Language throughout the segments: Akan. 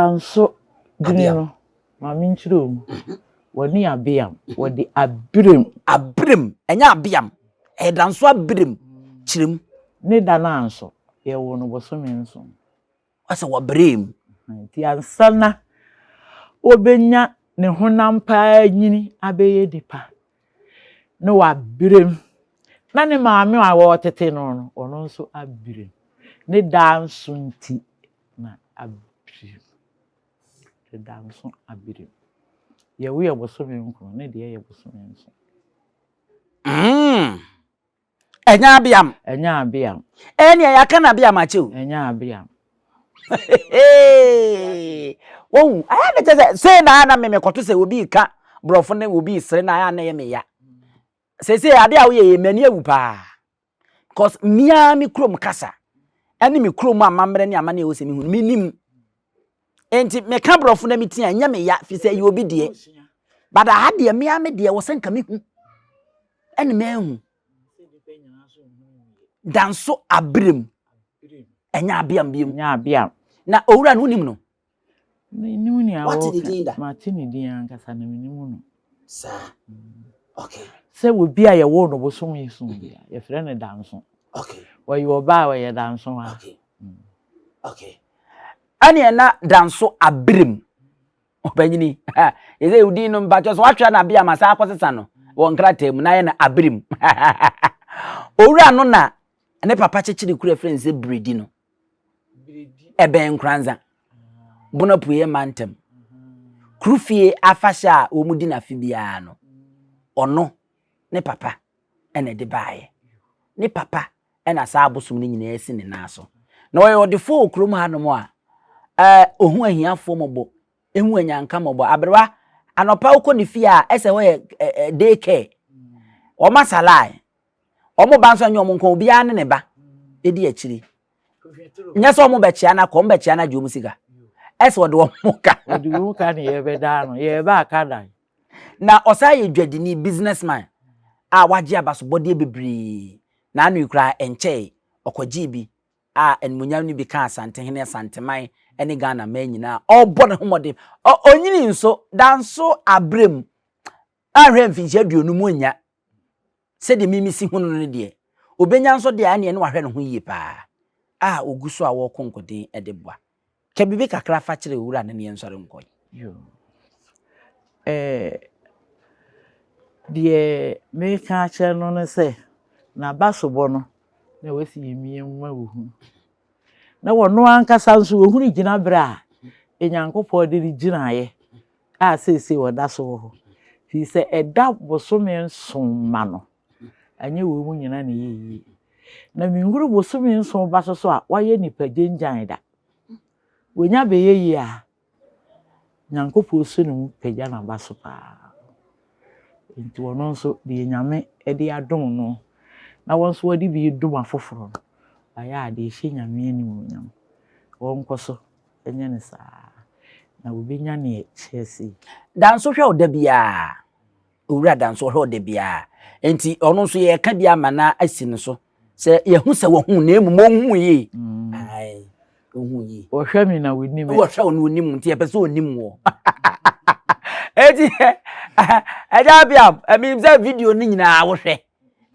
Danso dini no, ma menkyerɛ wo mu. Wɔne Abeam, wɔde Abirem. Abirem, ɛnyɛ Abeam. Ɛyɛ Danso Abirem. Kyerɛ mu. Ne da no anso, yɛwoo no bosome nson. Ɔsɛ wɔbrɛɛ mu. Nti ansa na ɔbɛnya ne honam paa nyini abɛyɛ nipa na wabrɛ mu na ne maame a wɔretete no no, ɔno nso abrɛ mu. Ne da nso nti na abrɛ mu. Ne da nso abrɛ mu. Yɛwo yɛ bosome nkron, ne deɛ yɛ bosome nson. Ɛnyɛ Abeam. Ɛnyɛ Abeam. Ɛnea yɛaka no Abeam akyɛ o. Ɛnyɛ Abeam. Wɔhu, ayɛ ne kyɛ sɛ sei na na me mekɔto sɛ obi reka borɔfo ne obi resere na ayɛ na ɛyɛ me ya. Seesei ade a woyɛ yɛ m'ani awu paa. Because mia me kurom kasa ɛne me kurom amammerɛ ne amanneɛ ɛwɔ sɛ mehu no menim. Enti meka borɔfo na metia ɛnyɛ me ya fi sɛ ɛyɛ obi deɛ. But aha deɛ mea me deɛ wɔ sɛ nka mehu ɛne mahu. Danso Abirem. Ɛnyɛ Abeam biom. Ɛnyɛ Abeam. Na owura no wonim no? Menim nea Wate ne wɔka. din da? Mate ne din ankasa na menim no. Saa. Okay. Sɛ obi a yɛwoo no bosome so bi a, yɛfrɛ no Danso. Okay. Ɔyɛ ɔbaa a ɔyɛ Danso a. Okay. Okay. Ɛneɛ na Danso Abirem. Ɔpanyini. Yɛsɛ wo din no mpakyɛ sɛ woatwerɛ no Abeam a saa akɔsesa no wɔ nkrataa mu na ayɛ no Abirem. Owura no na ne papa kyekyere kuro ɛfrɛ no sɛ Biredi no. Ɛbɛn Nkoranza. Bono Apueeɛ mantam. Kuro fie afahyɛ a wɔn di no afe biara no, ɔno ne papa ɛna ɛde baeɛ. Ne papa ɛna saa abosom no nyinaa si ne nan so. Na ɔyɛ ɔdefoɔ wɔ kurom hanom a, ɛɛ ɔhu ahiafoɔ mmɔbɔ, ɛhu anyanka mmɔbɔ. Aberewa, anɔpa wokɔ ne fie a, ɛsɛ hɔ yɛ ɛɛ day care. Wɔn asa line. Wɔn ba nso ɛnyɛ wɔn nko, obiara ne ne ba ɛdi akyiri. Nyɛ sɛ wɔn bɛkyea no akɔ, wɔn bɛkyea no agye wɔn sika. Ɛsɛ wɔde wɔn ka. Wɔde wɔn ka ne yɛbɛdaa no, yɛreba aka dan. Na ɔsan yɛ dwadini, businessman a wagye abasobɔdeɛ bebree. N'ano yi koraa ɛnkyɛe, ɔkɔgyee bi a animuonyam no bi kaa Asantehene, Asanteman ne Ghana man nyinaa. Ɔrebɔ ne ho mmɔden. Ɔnyini nso, danso aberɛ mu, anhwɛ mfinhyia 50 ɔnnya. Sɛdeɛ mimi si hu no no deɛ, ɔbɛnya nso deɛ ɛneɛ na wahwɛ ne ho yie paa a ɔgu so a wɔreko nkoden de boa. Ka biribi kakra fa kyerɛ owura no ne yɛnsɔre nkɔ. Yo. Deɛ meka akyerɛ no ne sɛ, n'abasobɔ no na wasi yɛ mmea mu ma wɔhunu. Na wɔno ankasa nso wɔhunu gyinaberɛ a Onyankopɔn de no gyinaeɛ a seesei ɔda so wɔ hɔ. Firi sɛ ɛda bosome nson ma no, ɛnyɛ wɔn mu nyinaa na ɛyɛ yie. Na menhunu bosome nson ba so so a wayɛ nipa gyangyan da. Wɔnya bɛyɛ yie a, Nyankopɔn so ne mu pagya n'aba so paa. Nti ɔno nso deɛ Nyame de adom no, na wɔn nso wɔde bi dom afoforɔ no, wayɛ adeɛ hyɛ Nyame animuonyam. Wɔnkɔ so nyɛ no saa na wɔbɛnya neɛ kyerɛ sei. Danso hwɛ wo da biara. Owura Danso ɔhwɛ wo da biara. Nti ɔno nso yɛka bi ama na asi no so. Sɛ yɛhu sɛ wahu na mmom ɔnhu yie. Ae, ɔnhu yie. Ɔhwɛ me na ɔnim me. Ɔhwɛ wo na ɔnim nti yɛpɛ sɛ ɔnim wɔ. Eti ɛgya Abiam, ɛmi sɛ video no nyinaa wohwɛ.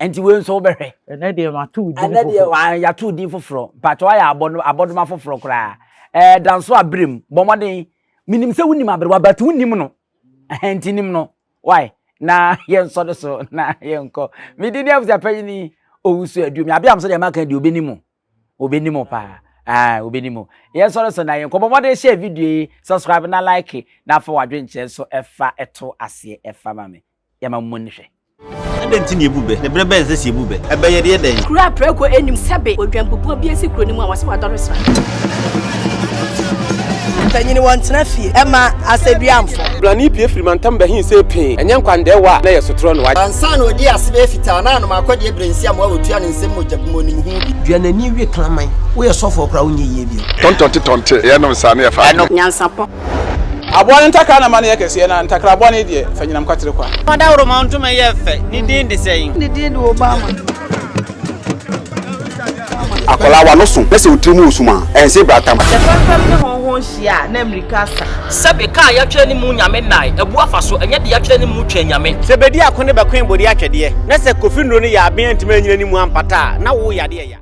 Nti wei nso wobɛhwɛ. Ɛnɛ deɛ mato wo din Ɛnɛ deɛ foforɔ. yɛato wo din foforɔ. Mpakyɛ wayɛ abɔdoma foforɔ koraa. Ɛɛ Danso Abirem, bɔ mmɔden. Menim sɛ wonim aberewa but wonim no. Nti nim no. Why? Na yɛnsɔ ne so na yɛnkɔ. Me din ne abusuapanyin Owusu Aduomi. Abiam so deɛ maka deɛ obenim. Obenim paa. Ah, obenim. Yɛnsɔ ne so na yɛnkɔ. Bɔ mmɔden share video yi, subscribe na like na afa w'adwenkyerɛ nso ɛfa ɛto aseɛ ɛfa ma me. Yɛma mo ni hwɛ. Adɛn nti na yɛbu bɛ? Na berɛ bɛn sɛ sɛ yɛbu bɛ? Ɛbɛyɛ deɛ dɛn? Kuro a prɛko anim sɛbe odwanbubuo bi asi kuro no mu a wɔse wadɔre sra. Mpanyini wɔntena fie ɛma asɛduamfo. Blani pie firi mantam bɛhin sɛ pee ɛnyɛ nkwandɛɛwa a na ɛyɛ sotorɔ no. Ansa na ɔdii ase bɛyɛ fitaa na anom akɔdeɛ berɛ nsi amoa wɔtua ne nsam mogya bi mu ɔnim ho bi. Dua n'ani we kraman. Woyɛ sɔfoɔ koraa wonyɛ yie bio. Tɔntɔnte tɔnte yɛnom saa ne yɛfa adwene. Nyansapɔ. Aboa no ntakra na ma no yɛ kɛseɛ, na ntakra bɔne deɛ, fa nyinam kwatere kwa. Ɔdawuroma ntoma yɛ fɛ. Ne din de sɛn? Ne din de Obama. Akwadaa w'ano so na sɛ wo tiri mu wɔ sum a, ɛnse bratam. Sɛ fɛmfɛm ne hɔnhɔn hyia a, na mmirika asa. Sɛbe kaa yɛatwerɛ ne mu Nyame nnae, abu afa so, ɛnyɛ deɛ yɛatwerɛ ne mu Twɛn Nyame. Sɛ bedi ako ne bɛkoe bode atwɛdeɛ, na sɛ Kofi nnuro no yɛ aben antumi anyina ne mu ampata a, na wo yadeɛ ya.